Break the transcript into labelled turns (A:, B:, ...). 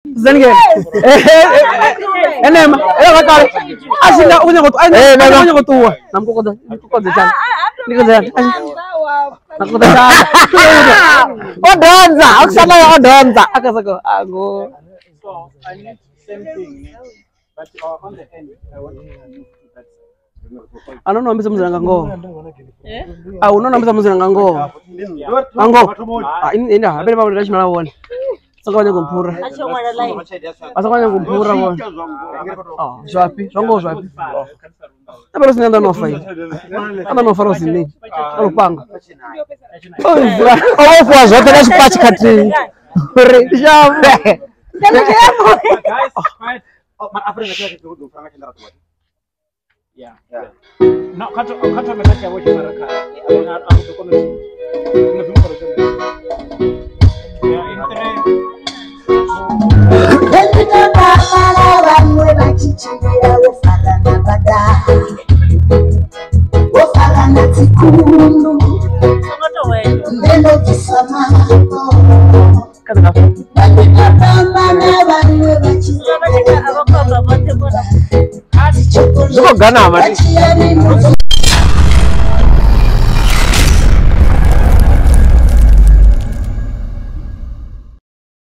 A: Zenge. Enema, ela kale. Asina u nyago a nyago tuwa. Na mkokoda, mkokoda jana. Nikoda. Nakoda jana.
B: Odonza, okusana ya odonza.
A: Akasako ango.
C: So I need same thing, but on the end I want to move to that side.
A: Anono ambisa muziranga ngo. Ah, unono ambisa muziranga ngo. Ango. Ah, ina, abele baba ndashimala wona. Saka nyago mpura. Asaka nyago mpura wona. Ah, zwapi? Zwango zwapi? Abele sinenda nofa yi. Anda nofa rosini. Alupanga.
B: O vhofhiwa zwoṱhe nga tshipatshi khathihi. Uri
A: Shambe.
C: Guys, quiet. Oh, man, Africa Yeah. No, kato kato mekati ya wote maraka. Yeah, in
B: zwi khou ganama.